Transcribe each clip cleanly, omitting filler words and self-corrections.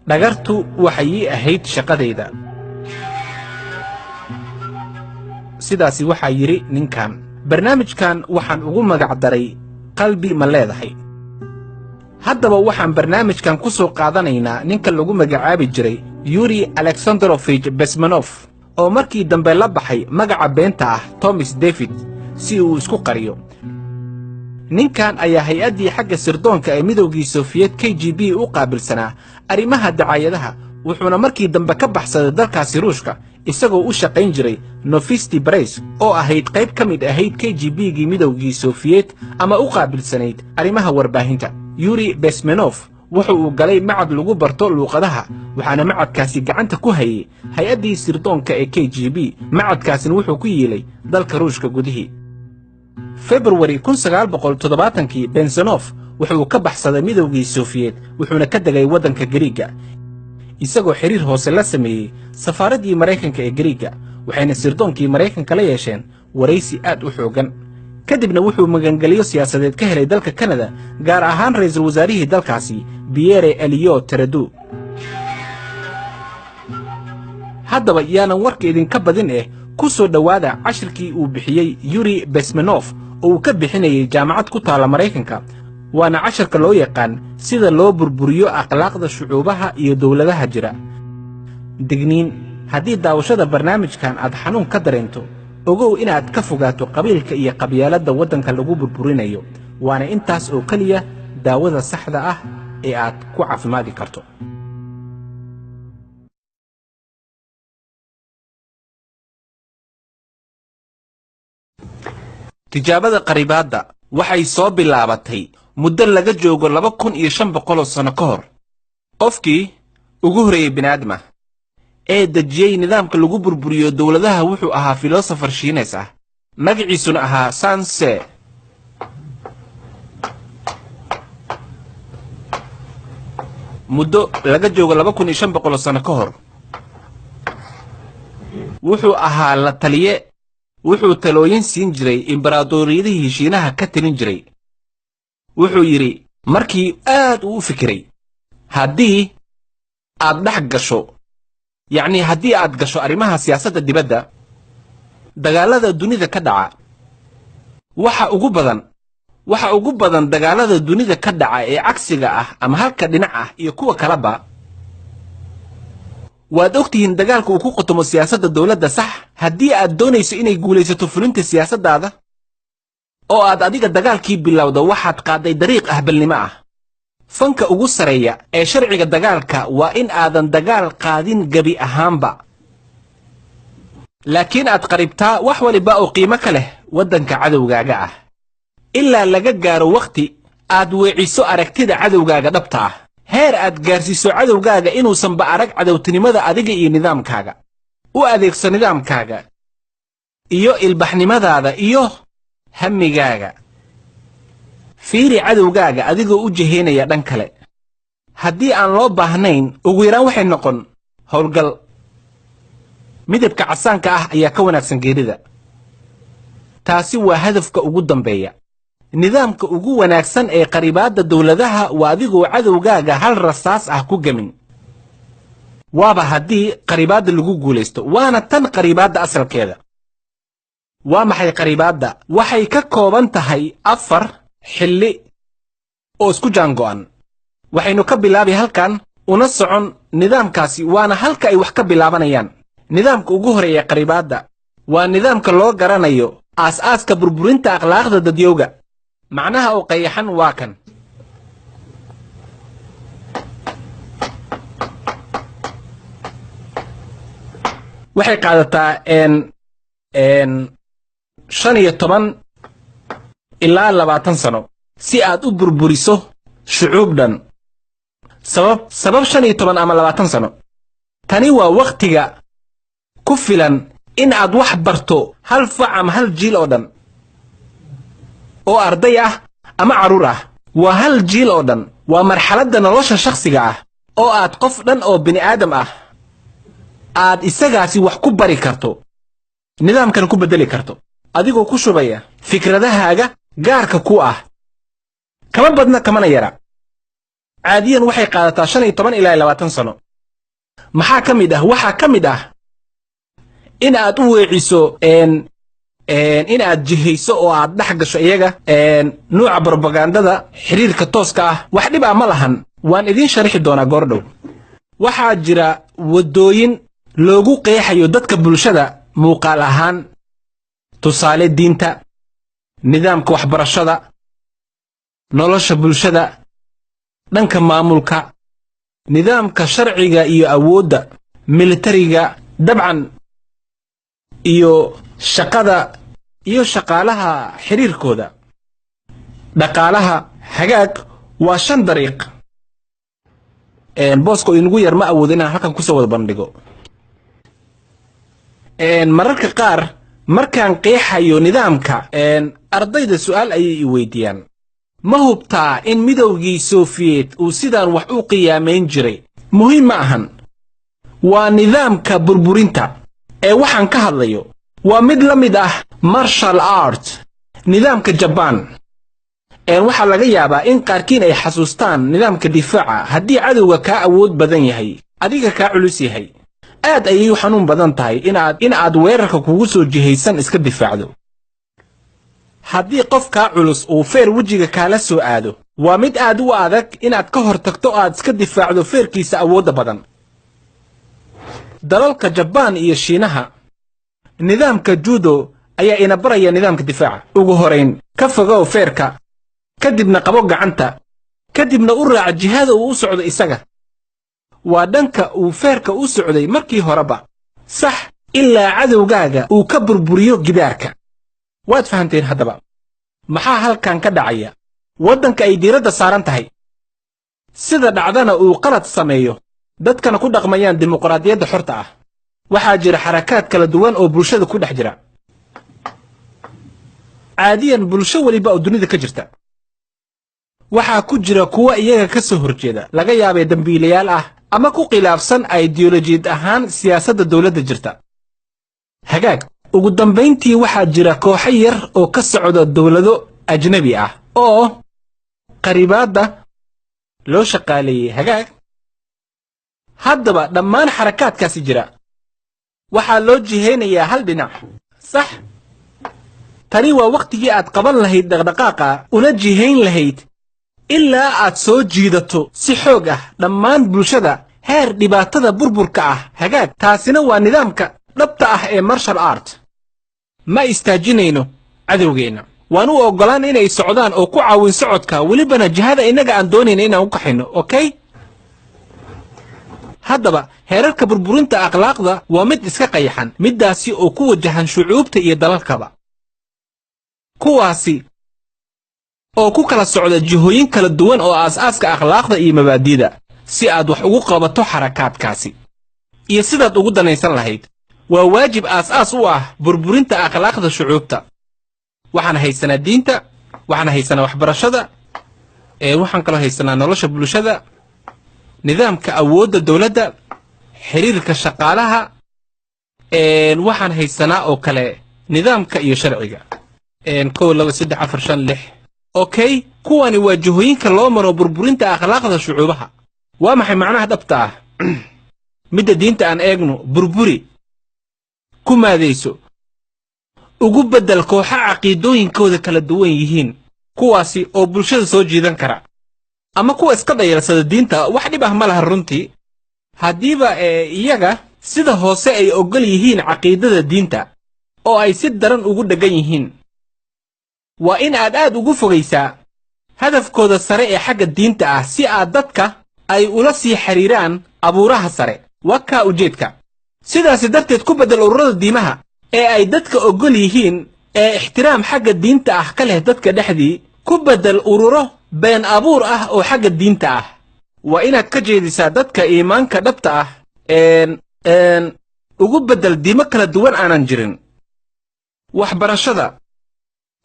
Dhagartu waxay ii ahayd shaqadayda. Sidaasi waxaa yidhi ninkan. Barnaamijkan waxaan ugu magac daray Qalbi Ma Leedahay. Haddaba waxaan barnaamijkan ku soo qaadanaynaa ninka lagu magacaabi jiray Yuri Alexandrofich Besmanof, oo markii dambe la baxay magaca beenta ah Thomas David si uu isku qariyo. Ninkan ayaa hay-addii xagga sirdoonka ee Midowgii Sofiyeet KGB u qaabilsanaa arrimaha dacaayadaha, wuxuuna markii dambe ka baxsaday dalkaasi Ruushka, isagoo u shaqayn jiray Nofisti Bareys, oo ahayd qayb ka mid ahayd KGB-gii Midowgii Sofiyeet ama u qaabilsanayd arrimaha warbaahinta. Yuri Besmenof wuxu uu galay macad lagu barto luuqadaha, waxaana macadkaasi gacanta ku hayay hay-addii sirdoonka ee KGB. Macadkaasina wuxuu ku yiilay dalka Ruushka gudihii. Februari 1970-kii Bensanof wuxuu ka baxsaday Midowgii Sofiyeet, wuxuuna ka degay waddanka Gariigga, isagoo xiriir hoose la sameeyey safaaraddii Maraykanka ee Gariigga, waxayna sirdoonkii Maraykanka la yeesheen waraysi aad u xooggan. Kadibna wuxuu magangelyo siyaasadeed ka helay dalka Kanada, gaar ahaan ra'iisul wasaarihii dalkaasi Biyere Eliyo Teredu. Haddaba yaanan warka idinka badin eh, ku soo dhowaada cashirkii uu bixiyey Yuri Besmenof oo uu ka bixinayay jaamacad ku taalla Maraykanka, waana casharka loo yaqaan sida loo burburiyo akhlaaqda shucuubaha iyo dowladaha jira. Digniin: haddii daawashada barnaamijkan aad xanuun ka dareento, ogow inaad ka fogaato qabiilka iyo qabyaaladda waddanka lagu burburinayo, waana intaas oo keliya daawada saxda ah ee aad ku caafimaadi karto. Tijaabada qaribaadda waxay soo bilaabatay muddo laga joogo 2500 sano ka hor. Qofkii ugu horreeyey bini'aadma ee dejiyey nidaamka lagu burburiyo dowladaha wuxuu ahaa filosofar Shiines ah, magaciisuna ahaa Sanse. Muddo laga joogo 2500 sano ka hor wuxuu ahaa la taliye, wuxuu talooyin siin jiray imbaraadoriyadihii Shiinaha ka talin jiray. Wuxuu yidhi markii aad uu u fikiray, haddii aad dhex gasho, yacnii haddii aad gasho arrimaha siyaasadda dibadda, dagaallada dunida ka dhaca, waxa ugu badan dagaallada dunida ka dhaca ee cagsiga ah ama halka dhinac ah iyo kuwa kaleba, waad ogtihiin dagaalka uu ku qotomo siyaasadda dowladda, sax? Haddii aad doonayso inay guulaysato fulinta siyaasaddaada oo aad adiga dagaalkii bilowda, waxaad qaaday dariiq ahbalnimo ah. Fanka ugu sarreeya ee sharciga dagaalka waa in aadan dagaal qaadin gebi ahaanba, laakiin aad qaribtaa wax waliba oo qiimo ka leh waddanka cadowgaaga ah, ilaa laga gaaro wakhti aad weeciso aragtida cadowgaaga dhabta ah, heer aad gaarsiiso cadowgaaga inuusanba arag cadowtinimada adiga iyo nidaamkaaga. U adeegso nidaamkaaga iyo ilbaxnimadaada iyo hammigaaga. Fiiri cadowgaaga adigoo u jihaynaya dhan kale. Haddii aan loo baahnayn, ugu yaraan waxay noqon howlgal. Midabka casaanka ah ayaa ka wanaagsan geerida. Taasi waa hadafka ugu dambeeya. Nidaamka ugu wanaagsan ee qaribaadda dowladaha waa adigoo cadowgaaga hal rasaas ah ku gamin, waaba haddii qaribaadda lagu guulaysto. Waana tan qaribaadda asalkeeda. Waa maxay qaribaadda? Waxay ka kooban tahay 4 xilli oo isku jaango'an. Waxaynu ka bilaabi halkan una socon nidaamkaasi, waana halka ay wax ka bilaabanayaan. Nidaamka ugu horeeya qaribaadda waa nidaamka loo garanayo aas-aaska burburinta akhlaaqda dadyowga. Macnaha oo qayaxan waa kan. Waxay qaadataa 15 ilaa 20 sano si aad u burburiso shucuub dhan. Sabab 15 ama 20 sano? Tani waa wakhtiga ku filan in aad wax barto hal fac ama hal jiil oo dhan oo arday ah ama carruur ah. Waa hal jiil oo dhan, waa marxaladda nolosha shakhsiga ah oo aad qof dhan oo bini'aadam ah aad isagaasi wax ku bari karto, nidaamkan ku beddeli karto, adigoo ku shubaya fikradahaaga gaarka ku ah. Kama badna, kamana yara. Caadiyan waxay qaadataa 15 ilaa 20 sano. Maxaa ka mid ah? Waxaa ka mid ah in aad u weeciso, in aad jihayso oo aad dhex gasho iyaga, nuuca brobagandada xiriirka tooska ah. Wax dhib ah ma lahan, waan idiin sharixi doonaa goordhow. Waxaa jira waddooyin loogu qeexayo dadka bulshada muuqaal ahaan, tusaale diinta, nidaamka waxbarashada, nolosha bulshada, dhanka maamulka, nidaamka sharciga iyo awoodda militariga dabcan, iyo shaqada iyo shaqaalaha xiriirkooda, dhaqaalaha. Hagaag, waa shan dariiq. Booska inagu yar, ma awoodo inaan halkan kusoo wada bandhigo. Mararka qaar markaan qeexayo nidaamka, ardayda su'aal ayay i weydiiyaan: ma hubtaa in Midowgii Sofiyeet uu sidaan wax u qiyaamayn jiray? Muhiim ma ahan. Waa nidaamka burburinta ee waxaan ka hadlayo. Waa mid la mid ah martial art, nidaamka Jabaan. Waxaa laga yaabaa in qaarkiin ay xasuustaan nidaamka difaaca. Haddii cadowga kaa awood badan yahay, adiga kaa culus yahay, aad ayay u xanuun badan tahay in aad weerarka kugu soo jihaysan iska difaacdo. Haddii qof kaa culus uu feer wejiga kaala soo aado, waa mid aad u adag inaad ka hor tagto oo aad iska difaacdo feerkiisa awoodda badan. Dalalka Jabaan iyo Shiinaha, nidaamka judo ayaa ina baraya nidaamka difaaca. Ugu horayn ka fogow feerka, kadibna qabo gacanta, kadibna u raaca jihada uu u socdo isaga. Waa dhanka uu feerka u socday markii horeba, sax, ilaa cadowgaaga uu ka burburiyo gidaarka. Waad fahanteen. Haddaba maxaa halkan ka dhacaya? Waddanka ay diiradda saaran tahay, sida dhacdana uu qalad sameeyo, dadkana ku dhaqmayaan dimuqraadiyadda xorta ah. Waxaa jira xarakaad kala duwan oo bulshada ku dhex jira. Caadiyan bulsho weliba oo dunida ka jirta waxaa ku jira kuwa iyaga ka soo horjeeda, laga yaabay dembiilayaal ah ama ku khilaafsan aidiyolojiyad ahaan siyaasadda dowladda jirta. Hagaag, ugu dambayntii waxaa jira kooxo yar oo ka socda dowlado ajnabi ah oo qaribaadda loo shaqaaleeyey. Hagaag, haddaba dhammaan xarakaadkaasi jira waxaa loo jihaynayaa hal dhinac, sax? Tani waa wakhtigii aad qaban lahayd dhaqdhaqaaqa, una jihayn lahayd ilaa aad soo jiidato si xoog ah dhammaan bulshada heer dhibaatada burburka ah. Hagaag, taasina waa nidaamka dhabta ah ee martial art. Ma istaajinayno cadowgeenna, waan u oggolaan inay socdaan oo ku caawin socodka, welibana jihada innaga aan doonayna inaan u kaxayno. Okay, haddaba heerarka burburinta akhlaaqda waa mid iska qayaxan, middaasi oo ku wajahan shucuubta iyo dalalkaba, kuwaasi oo ku kala socda jihooyin kala duwan oo aas-aaska akhlaaqda iyo mabaadi'da. Si aad wax ugu qabato xarakaadkaasi iyo sidaad ugu danaysan lahayd, waa waajib aas-aas u ah burburinta akhlaaqda shucuubta. Waxaan haysanaa diinta, waxaan haysanaa waxbarashada, waxaan kaloo haysanaa nolosha bulshada, nidaamka awoodda dowladda, xiriirka shaqaalaha, waxaan haysanaa oo kale nidaamka iyo sharciga. 1, 2, 3, 4, 5, 6. Okay, kuwani waa jihooyinka loo maro burburinta akhlaaqda shucuubaha. Waa maxay macnaha dhabta ah? Midda diinta aan eegno. Burburi, ku maadayso, ugu beddel kooxo caqiidooyinkooda kala duwan yihiin, kuwaasi oo bulshada soo jiidan kara ama kuwa iska dhayalsada diinta. Wax dhib ah ma laha runtii, haddiiba ee iyaga sida hoose ay oggol yihiin caqiidada diinta oo ay si daran ugu dheggan yihiin. Waa in aad aad ugu fogaysaa hadafkooda sare ee xagga diinta ah, si aad dadka ay ula sii xidhiiraan abuuraha sare. Waa kaa ujeedka. Sidaasi darteed ku beddel ururada diimaha ee ay dadka oggol yihiin ee ixtiraam xagga diinta ah ka leh dadka dhexdii, ku beddel ururo been abuur ah oo xagga diinta ah. Waa inaad ka jeedisaa dadka iimaanka dhabta ah, ugu beddel diimo kala duwan aanan jirin. Waxbarashada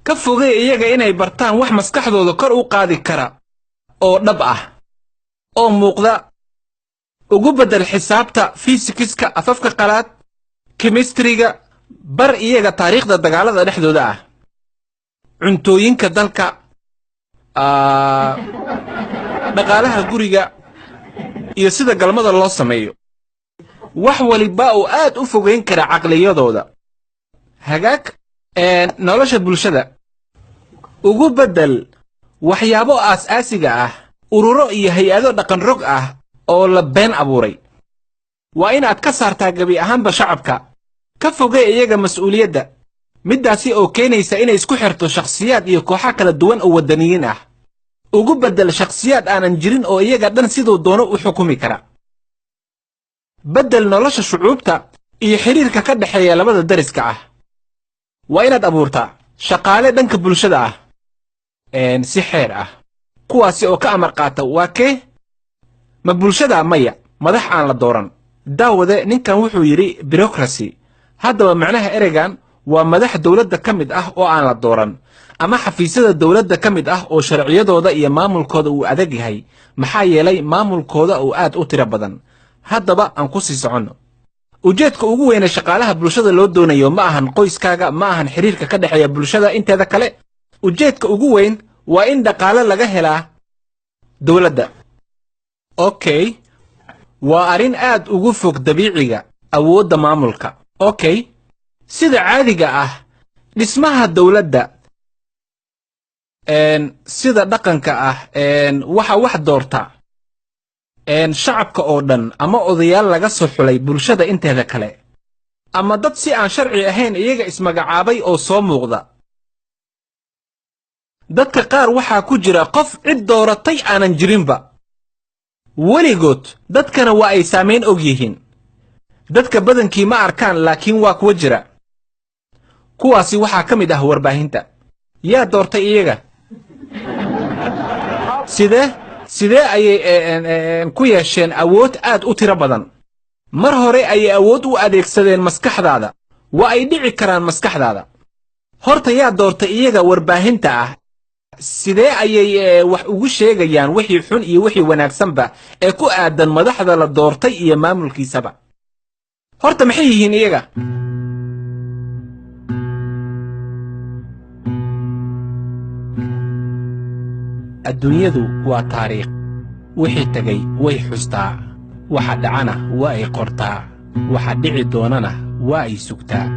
ka fogey iyaga inay bartaan wax maskaxdooda kor u qaadi kara oo dhab ah oo muuqda. Ugu beddel xisaabta, fiisikiska, afafka qalaad, kemistriga. Bar iyaga taariikhda dagaalada dhexdooda ah, cuntooyinka dalka. Dhaqaalaha guriga iyo sida galmada loo sameeyo, wax waliba oo aad u fogeyn kara caqliyadooda. Hagaag, nolosha bulshada ugu beddel waxyaabo aas-aasiga ah ururo iyo hay-ado dhaqan rog ah oo la been abuuray. Waa inaad ka saartaa gebi ahaanba shacabka, ka fogee iyaga mas'uuliyadda, middaasi oo keenaysa inay isku xirto shakhsiyaad iyo kooxo kala duwan oo waddaniyiin ah. Ugu beddel shakhsiyaad aanan jirin oo iyaga dhan siduu doono u xukumi kara. Beddel nolosha shucuubta iyo xidhiirka ka dhexeeya labada dariska ah. Waa inaad abuurtaa shaqaale dhanka bulshada ah si xeer ah, kuwaasi oo ka amar qaata. Waa kee? Ma bulshada? Maya, madax aan la dooran. Daawade, ninkan wuxuu yidhi bureaucracy. Haddaba macnaha ereygan waa madax dowladda ka mid ah oo aan la dooran, ama xafiisyada dowladda ka mid ah oo sharciyadooda iyo maamulkooda uu adag yahay, maxaa yeelay maamulkooda uu aad u tiro badan. Haddaba aan ku sii soconno. Ujeedka ugu weyne shaqaalaha bulshada loo doonayo ma ahan qoyskaaga, ma ahan xiriirka ka dhexeeya bulshada inteeda kale. Ujeedka ugu weyn waa in dhaqaale laga helaa dowladda. Okay, waa arrin aad ugu fog dabiiciga awoodda maamulka. Okay, sida caadiga ah dhismaha dowladda sida dhaqanka ah waxa wax doorta shacabka oo dhan, ama odayaal laga soo xulay bulshada inteeda kale, ama dad si aan sharci ahayn iyaga ismagacaabay oo soo muuqda. Dadka qaar waxaa ku jira qof cid dooratay aanan jirinba weligood, dadkana waa ay saamayn og yihiin. Dadka badankii ma arkaan, laakiin waa kuwa jira. Kuwaasi waxaa ka mid ah warbaahinta. Yaa doortay iyaga? Sidee ayay ku yeesheen awood aad u tiro badan? Mar hore ayay awood u adeegsadeen maskaxdaada. Waa ay dhici karaan maskaxdaada. Horta yaa doortay iyaga warbaahinta ah? Sidee ayay wax ugu sheegayaan wixii xun iyo wixii wanaagsanba ee ku aadan madaxda la doortay iyo maamulkiisaba? Horta maxay yihiin iyaga? Adduunyadu waa taariikh. Wixii tegay way xustaa, waxa dhacana waa ay qortaa, waxa dhici doonana waa ay sugtaa.